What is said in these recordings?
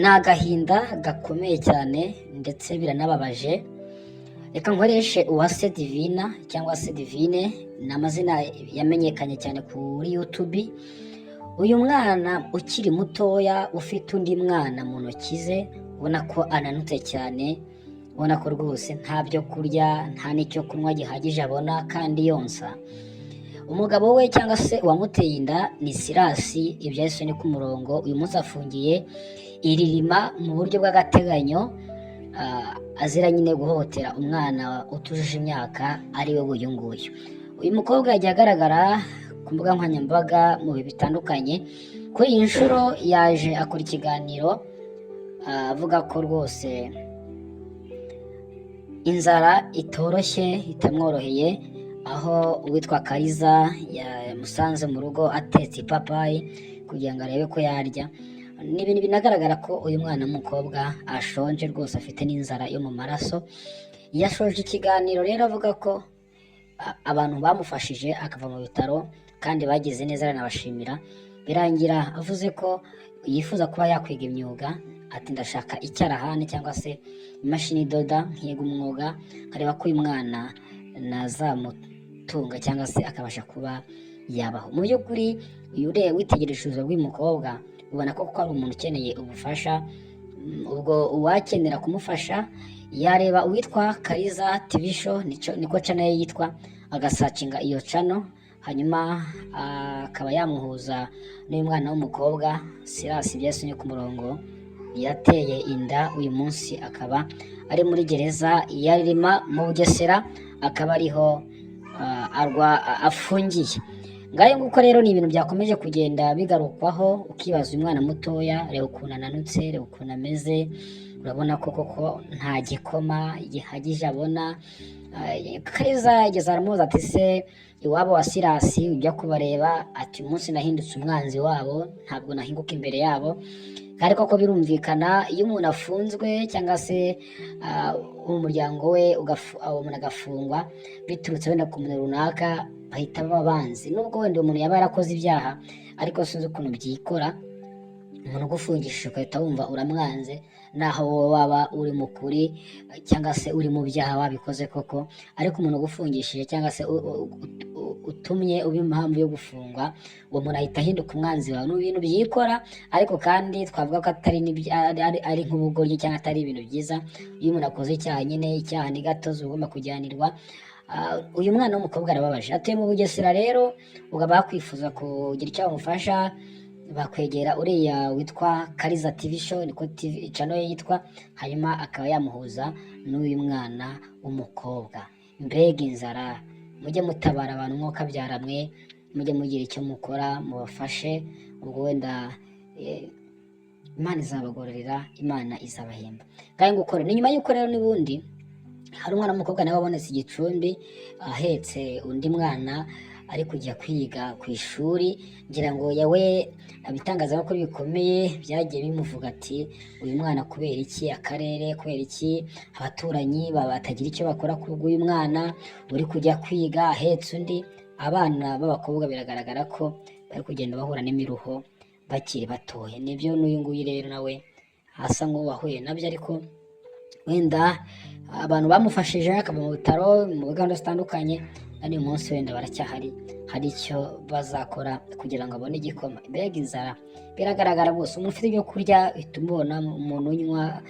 Ni agahinda gakomeye cyane ndetse biranababaje. Reka nkoreshe Uwase Divina cyangwa se Divine, ni amazina yamenyekanye cyane kuri YouTube. Uyu mwana ukiri mutoya ufite undi mwana mu ntoki ze, ubona ko ananutse cyane, ubona ko rwose nta byo kurya, nta n'icyo kunywa gihagije abona kandi yonsa. Umugabo we cyangwa se uwamuteye inda ni Sirasi, ibyahise ni ku murongo. Uyu munsi afungiye i Rilima mu buryo bw'agateganyo, azira nyine guhohotera umwana utujuje imyaka, ari we uyu nguyu. Uyu mukobwa yagiye agaragara ku mbuga nkoranyambaga mu bihe bitandukanye. Kuri iyi nshuro yaje akora ikiganiro, avuga ko rwose inzara itoroshye, itamworoheye, aho uwitwa Kariza yamusanze mu rugo atetse ipapayi kugira ngo arebe ko yarya. Ni ibintu binagaragara ko uyu mwana w'umukobwa ashonje rwose, afite n'inzara yo mu maraso. Yashoje ikiganiro rero avuga ko abantu bamufashije akava mu bitaro kandi bagize neza, aranabashimira. Birangira avuze ko yifuza kuba yakwiga imyuga, ati: "Ndashaka icyarahani cyangwa se imashini idoda, nkiga umwuga, nkareba ko uyu mwana nazamutunga cyangwa se akabasha kuba yabaho." Mu by'ukuri uyu ureba, witegereje ubuzima bw'uyu mukobwa, ubona ko koko ari umuntu ukeneye ubufasha. Ubwo uwakenera kumufasha yareba uwitwa Kariza TV Show, niko channel ye yitwa, agasearchinga iyo channel, hanyuma akaba yamuhuza n'uyu mwana w'umukobwa Sirasi byasinye ku murongo yateye inda. Uyu munsi akaba ari muri gereza ya Rilima mu Bugesera, akaba ariho afungiye. Ngayo nguko rero, ni ibintu byakomeje kugenda bigarukwaho, ukibaza uyu mwana mutoya, reba ukuntu ananutse, reba ukuntu ameze, urabona ko koko nta gikoma gihagije abona. Kariza yageze aramubaza ati: "Se iwabo wa Sirasi ujya kubareba?" Ati: "Uyu munsi nahindutse umwanzi wabo, ntabwo nahinguka imbere yabo." Kandi koko birumvikana, iyo umuntu afunzwe cyangwa se umuryango we uwo muntu agafungwa biturutse wenda ku muntu runaka, bahita baba banzi, nubwo wenda uwo muntu yaba yarakoze ibyaha. Ariko sinzi ukuntu byikora, umuntu ugufungishije ugahita wumva uramwanze, naho wowe waba uri mu kuri cyangwa se uri mu byaha wabikoze koko, ariko umuntu ugufungishije cyangwa se utumye uba impamvu yo gufungwa, uwo muntu ahita ahinduka umwanzi wawe. Ni ibintu byikora, ariko kandi twavuga ko atari ari nk'ubugoryi cyangwa atari ibintu byiza. Iyo umuntu akoze icyaha nyine, icyaha ni gatozi, uba ugomba kujyanirwa. Uyu mwana w'umukobwa arababaje, atuye mu Bugesera. Rero ubwo bakwifuza kugira icyo bamufasha bakwegera uriya witwa Kariza TV Show, niko TV channel ye yitwa, hanyuma akaba yamuhuza n'uyu mwana w'umukobwa. Mbega inzara! Mujye mutabara abantu mwuka mwe, mujye mugira icyo mukora mubafashe. Ubwo wenda Imana izabagororera, Imana izabahemba. Ngaho gukora ni nyuma y'uko rero n'ubundi hari umwana w'umukobwa nawe wabonetse i Gicumbi ahetse undi mwana ari kujya kwiga ku ishuri. Ngira ngo yawe ibitangazamakuru bikomeye byagiye bimuvuga ati: "Uyu mwana kubera iki akarere, kubera iki abaturanyi batagira icyo bakora ku bw'uyu mwana uri kujya kwiga ahetse undi?" Abana b'abakobwa biragaragara ko bari kugenda bahura n'imiruho bakiri batoya. Nibyo, n'uyu nguyu rero nawe asa nk'uwahuye nabyo, ariko wenda abantu bamufashije akava mu bitaro mu gahunda zitandukanye, kandi uyu munsi wenda baracyahari, hari icyo bazakora kugira ngo abone igikoma. Mbega inzara! Biragaragara rwose, umuntu ufite ibyo kurya uhita umubona, umuntu unywa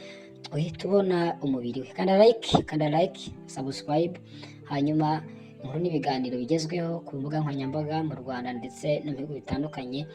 uhita ubona umubiri we. Kanda like, kanda like, subscribe, hanyuma inkuru n'ibiganiro bigezweho ku mbuga nkoranyambaga mu Rwanda ndetse no mu bihugu bitandukanye.